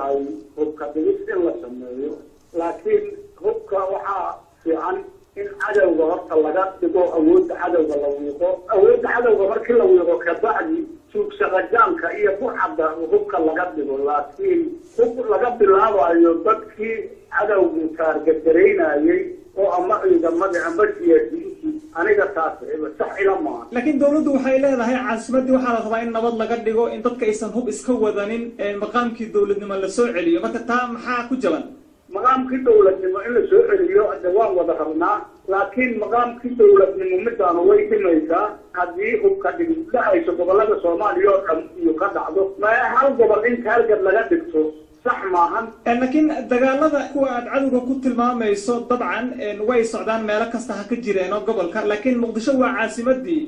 tahay hubka dhigis in la sameeyo, laakiin hubka waxaa fiican in cadowga horta laga dhigo, awoodda cadowga la wiiqo. Awoodda cadowga markii la wiiqo kabacdi tuugsaqajaanka iyo burcadda hubka laga dhigo, laakiin hub laga bilaabayo dadkii cadowgu taargadaraynayay oo ama ciidamadii ama siyaasiyiintii, aniga taas sax ila maaha. Laakiin dawladdu waxay leedahay caasimaddii waxaa la rabaa in nabad laga dhigo, in dadka aysan hub iska wadanin, maqaamkii dawladnimo la soo celiyo. Marka taa maxaa ku jaban? Maqaamkii dawladnimo in la soo celiyo de waan wada rabnaa, laakiin maqaamkii dawladnimo midaanu way dhimaysaa haddii hubka dhigis dhacayso gobolada Soomaaliya oo dhan iyo ka dhacdo. Ma hal gobol in taargad laga dhigto sax maahan. Laakiin dagaalada kuwa aad cadowga ku tilmaamayso dabcan way socdaan, meelo kasta ha ka jireeno gobolka, laakiin Muqdisho waa caasimadii.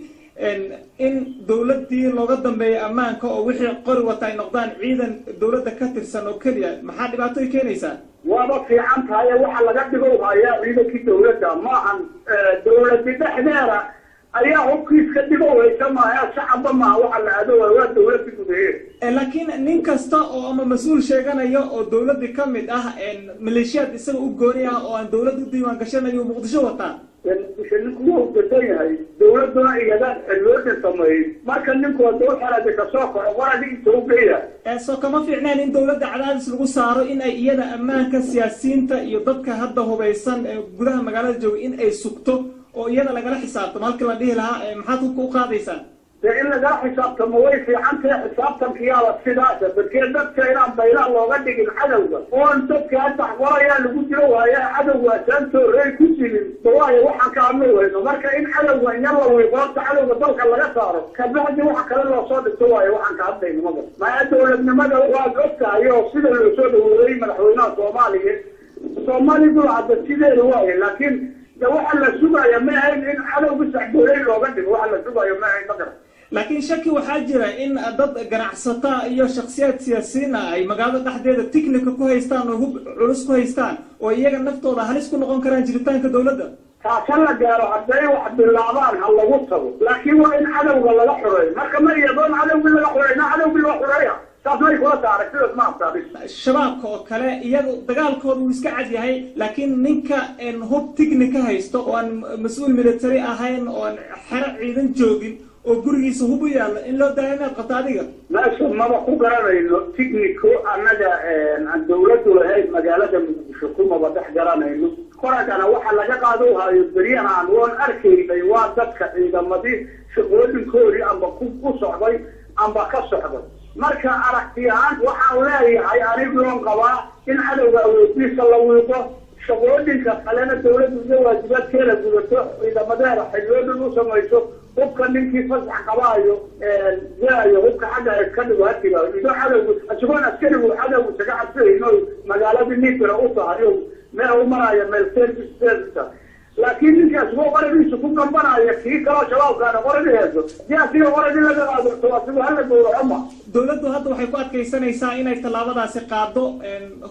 In dawladdii looga dambeeyo ammaanka oo wixii qori wata ay noqdaan ciidan dawladda ka tirsan oo keliya, maxaa dhibaatoy keenaysaa? Waaba fiican tahay waxa laga dhigo hayaa ciidankii dawladda maahan, dawladi dhexdeeda ayaa hubkiiska dhigo haysa maaha, shacabba maaha waxa la aado, waa dawladda gudaheeda. Laakiin nin kasta oo ama mas-uul sheeganaya oo dawladdii ka mid ah, maleeshiyaad isaga u gooni ah oo aan dawladda u diiwaan gashanayo Muqdisho wataa. Muqdisho ninku wuu desan yahay, dawladduna iyada xilloodin sameeyey. Marka ninku hadduu xeradi kasoo kaco qoragi intuu geeya. Soo kama fiicneen in dawladda cadaadis lagu saaro in ay iyada ammaanka siyaasiyiinta iyo dadka hadda hubaysan ee gudaha magaalada jooga in ay sugto oo iyada lagala xisaabtamo, halkii la dhihi lahaa maxaad hubka u qaadaysaan? Dee in lagala xisaabtamo way fiican tahay, xisaabtankiyaaba sidaasa badkee dadka inaan baylaan looga dhigin cadowga oon dadka hadda qorayaa lagu jiro waaya cadowga asaantoorey ku jirin dawaayo waxaan ka hadlo weyno. Marka in cadowga inya la wiiqoorta cadowga dalka laga saaro kabacdi waxa kale loo soo dhigto waayo waxaan ka hadlayno maga maya. Dawladnimada waad og tahay oo sida loo soo dhaweeyey madaxweynaha Soomaaliya, Soomaalidu hadda sideeda waaye, laakiin de waxa la sugaya ma ahayn in cadowga saxdooley looga dhigo, waxa la sugayo ma ahayn magara. Laakiin shaki waxaa jira in dad ganacsata iyo shaksiyaad siyaasiyiin ah ay magaalada dhexdeeda ticnica ku haystaan oo hub culus ku haystaan oo iyaga naftooda halis ku noqon karaan jiritaanka dawladda. Taasa la gaaro hadday wax bilaabaan ha lagu tago, laakiin waa in cadowga laga xureeyo. Marka ma iyadoon cadowgii laga xureyna cadowgii loo xureeya, taas may kula taha aragtidaas ma abtaabis. Shabaabka oo kale iyagu dagaalkooda wuu iska cad yahay, laakiin ninka hub ticnica haysto oo aan mas-uul military ahayn oo aan xero ciidan joogin oo gurigiisa hub u yaalla in loo daayo miyaad qabta adiga? Meesha maba ku garanayno ticnico annaga aan dawladdu lahayn magaalada Muqdisho kumaba dhex garanayno. Qoragana waxa laga qaado hayo beryahan woon arkaynay waa dadka ciidamadii shaqooyinkoodii amba ku socday amba ka socday. Marka aragti ahaan waxaan leeyahay anigoon qabaa in cadowga awoodiisa la wiiqo, shaqooyinka kalena dawladdu iyo waajibaadkeeda gudato, ciidamadeeda xilloodin u samayso, hubka ninkii fasax qabaayo gaayo hubka xagga iska dhigo hatiga ido cadowgu isagoon askarigu cadowgu isaga cabsahayno magaaladii nibira u tahay o meel u maraayo meel service service, laakiin ninka isagoo qoragiisa ku gambanaya kii kaloo shabaabkaana qoragi hayso si asiga qoragi laga qaadurto asigo hala gowraco ma. Dawladdu hadda waxay ku adkaysanaysaa inay tallaabadaasi qaado,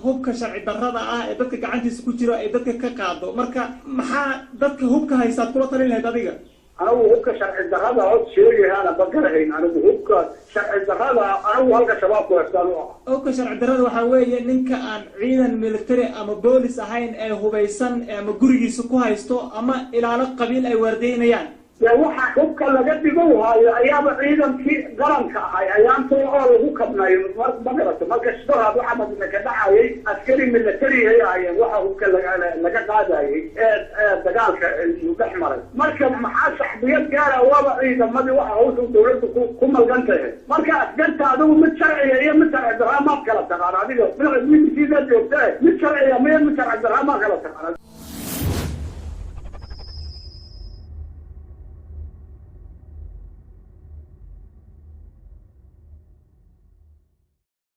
hubka sharci darrada ah ee dadka gacantiisa ku jira ay dadka ka qaado. Marka maxaa dadka hubka haysaad kula talin lahayd adiga? Anigu hubka sharci darrada hod sheegahaana ma garahayn. Anigu hubka sharci darrada anigu halka shabaabku haystaan u ah. Hubka sharci darrada waxaa weeye ninka aan ciidan military ama boolis ahayn ee hubaysan ama gurigiisa ku haysto ama ilaalo qabiil ay waardeynayaan. Dee waxa hubka laga dhigo haayo ayaaba ciidankii qaranka ahay ayaanto oo lagu kabnayo ma garato. Marka shdoraad waxa madina ka dhacayay askari military ay ahaayeen waxa hubka laga qaadayay ee dagaalka uu dhex maray. Marka maxaa shacbiyad gaara waaba ciidamadii waxa hawsha dawladdu ku malgan tahay. Marka askarta adigu mid sharciga iyo mid sharci darraa maad kala taqaan adiga mid sidaa joogta, mid sharciga miyo mid sharci darraa maad kala taqaan.